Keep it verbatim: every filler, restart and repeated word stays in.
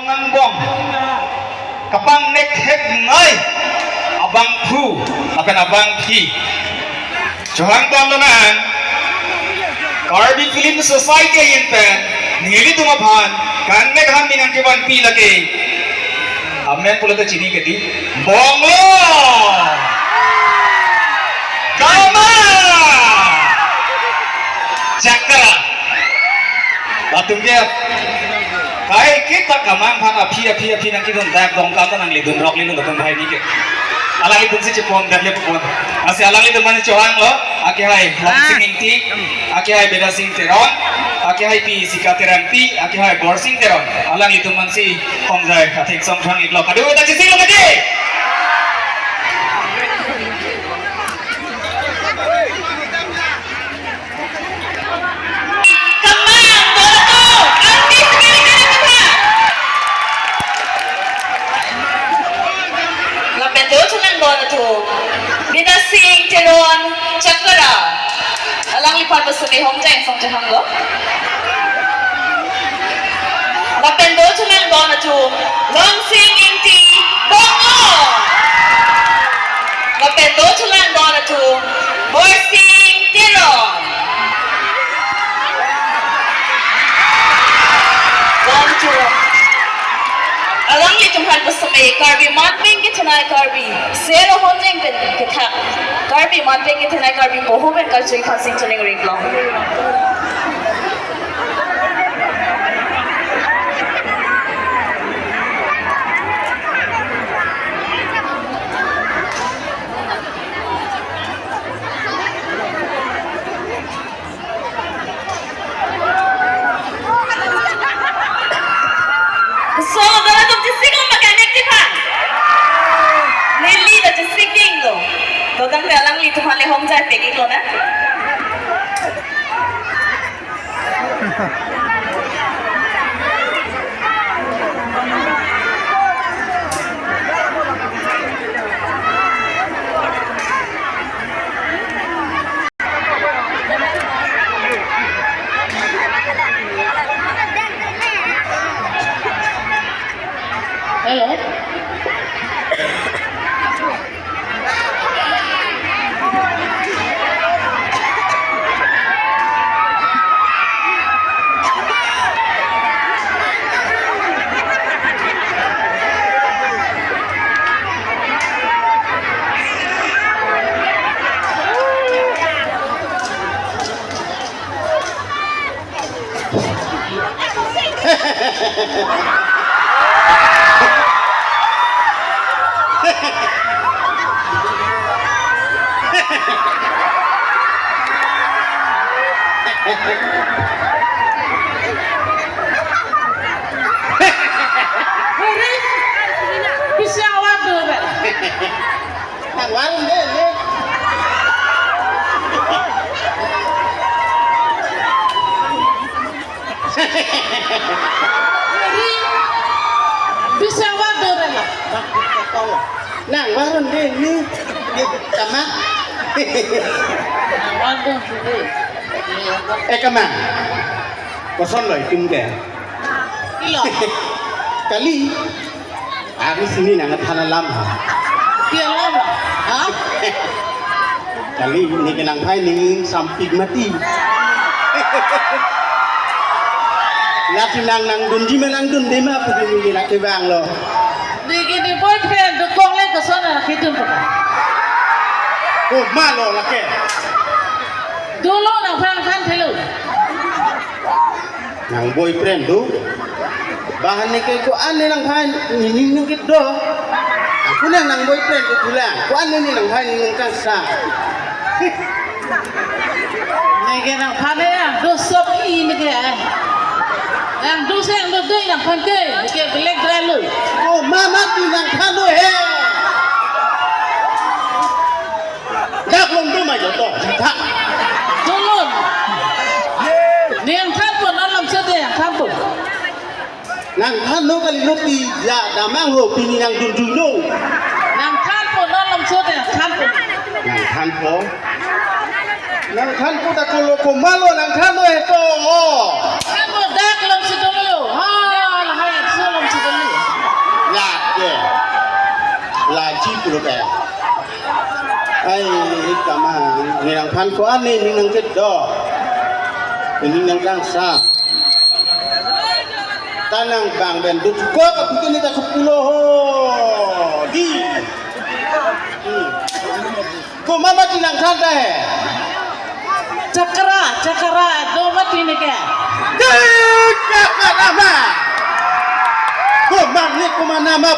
Angbong kapangnek thek ngai abangphu lapen abangphi. Chohang ton lonang Karbi Film Society ahin pen nelitum aphan kangnek han mi nangkevanpi lake amen pulote chini kedi, Bongo Kama Chakra. Latum ke kai kita kamang aphan aphi aphi aphi nangkidun dak dong kata nangledun rok linu latum hai ni ke. Alanglitum si chepon dak le pon. Lasi alanglitum mane chohanglo, akehai Longsing Ingti, akehai Bidasing Teron, akehai Pi Sika Terangpi, akehai Borsing Teron. Alanglitum man si hongjai atheng song thang iklo. Kadu ta chisinglo kadi. Kemang, dona tu. Artis kiri kiri kita. Lapen dothulang dona tu Bidasing Teron Chakra. Alangliphan beseme hongjai song chohanglo. Lapen dothulang dona tu Longsing Ingti Bongo. Lapen dothulang dona tu Borsing Teron. Dona tu alanglitum aphan beseme Karbi manpeng kethenei Karbi sero honjeng pen kethak Karbi manpeng kethenei Karbi poho pen karju aphan sing chuning ringlo. So, dona tum chisinglo ma kangnek ti aphan. Neli ta chisinglo. Dotang te alanglitum aphan le hongjai peklo na. Hello. Hore, bisa awak do ba? Nang warung deh, deh. Hore, bisa awak do ba? Nang warung deh, ni. Ni, tama. Nang warung deh. Eh, kemang. Kosonlo itum ke? Ilo. Kali. Aku sini nang than alam ha. Dia alam ha? Kali neke nangpai ning sampik mati. Lati nang nangdunji ma nangdunde ma pudi neke lake bang lo. Neke ne boyfriend dokok le koson anak itu. Oh, malo lake. Dolo nangphan thanthelo. Nang boyfriend do. Bahan neke ko-an ne nangphan nining nang kit do. Aku nang nang boyfriend do tulang. Ko-an ne ne nangphan nining kangsa. Neke nangphan ya, do sop i neke, eh. Nang do se nang do dei nangphan ke, neke belek dra lo. Oh, mama tu nangphan do he. Dak lom do ma yo to, tha. Dolo. Nangthanpo, non lom so de nangthanpo. Nangthanlo kali lo pi ja damnang ho pini nangdunjui lo. Nangthanpo, non lom so de nangthanpo. Nangthanpo. Nangthanpo ta kolo komalo nangthanlo he to. Thanpo dak lom si dolo. Ha, lahai so lom si dolo. pulo ke. Ai, kama, nirang phan ko ani, ninang kedo. Ninang kangsa. Tanang bang ben dut ko kapikin ni ta kepulo ho. Di. Hmm. Komat mati nangthan ta he. Chakra, chakra, do mati ni ke. Di, chakra ma. Komat ni komat nama